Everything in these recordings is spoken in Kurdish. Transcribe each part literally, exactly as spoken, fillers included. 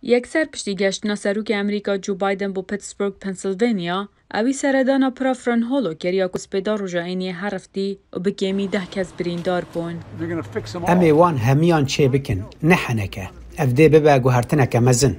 Yekser piştî geştina serokê Amerîka Joe Biden bo Pittsburgh, Pennsylvania, ewî seredana pira Fran Holo kiriya ku spêda roja êniyê heriftî û bi kêmî deh kes birîndar bûn. Em ê wan hemiyan çê bikin, ne heneke. Ev dê bibe guhertineke mezin.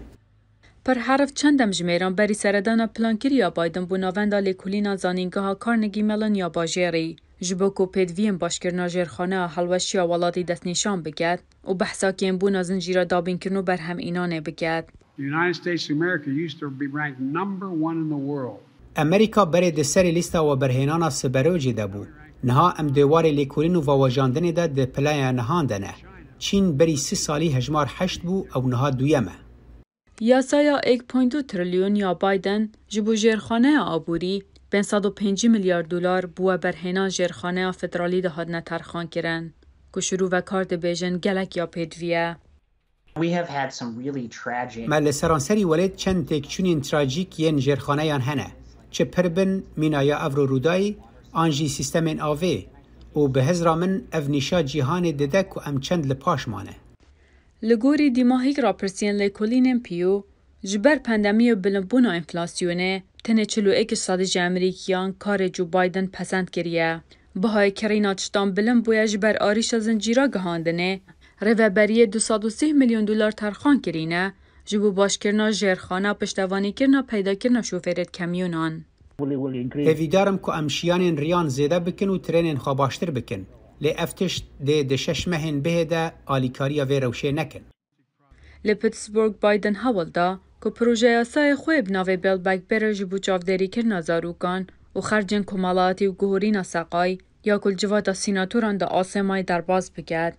Pir herift çend demjimêran berî seredana plankiriya Biden bo navenda lêkolîna zanîngeha Carnegie Mellon ya bajêrî, ji bo ku pêdiviyên başkirina jêrxaneya helweşiya welatî destnîşan biket û behsa kêmbûna zincîra dabînkirin û berhemînanê biket. The United States of America used to be ranked number one in the world. Amerîka berê di serê lîsta weberhênana siberocê de bû. Niha em di warê lêkolîn û vewejandinê de di pileya nihan de ne. Çîn berî sî salî hejmar heşt bû, ew niha duyem e. Yasaya êk point du trilyon ya Biden ji bo jêrxaneya aborî pênc sed û pêncî milyar dolar bi weberhênan jêrxaneya federalî de hatine terxankirin, ku şirûvekar dibêjin gelek ya pêdivî ye. We have had some really tragic Me li seranserî welêt çend têkçûnên trajîk yên jêrxaneyan hene. Çi pir bin, mîna ya Evro Rûdayî, an jî sîstemên avê û bi hizra min ev nîşa cîhanê dide ku em çend li paş mane. Li gorî dîmahîk rapirsiyên lêkolînên Pew, ji ber pandemî û bilindbûna enflasyonê, tenê çil û êk sadî ji Amerîkiyan karê Joe Biden pesend kiriye. Bihayê kirîna tiştan bilind bûye ji ber arîşa zincîra gihandinê, rêveberiyê du sed û sî milyon dolar terxan kirîne, ji bo başkirina jêrxana, piştevanîkirina peydakirina şofêrê kemyonan. Hêvîdar im ku em şiyanên riyan zêde bikin û trênên xwe baştir bikin. Lê ev tişt dê di şeş mehên bihê de alîkariya vê rewşê nekin. Li Pittsburgh Biden hewl da ku projeyasayê xwe bi navê Build Back Better ji bo çavdêrîkirina zarokan û xercên komelatî û guhorîna seqay ya ku li civata sînatoran de asê mayî derbas biket.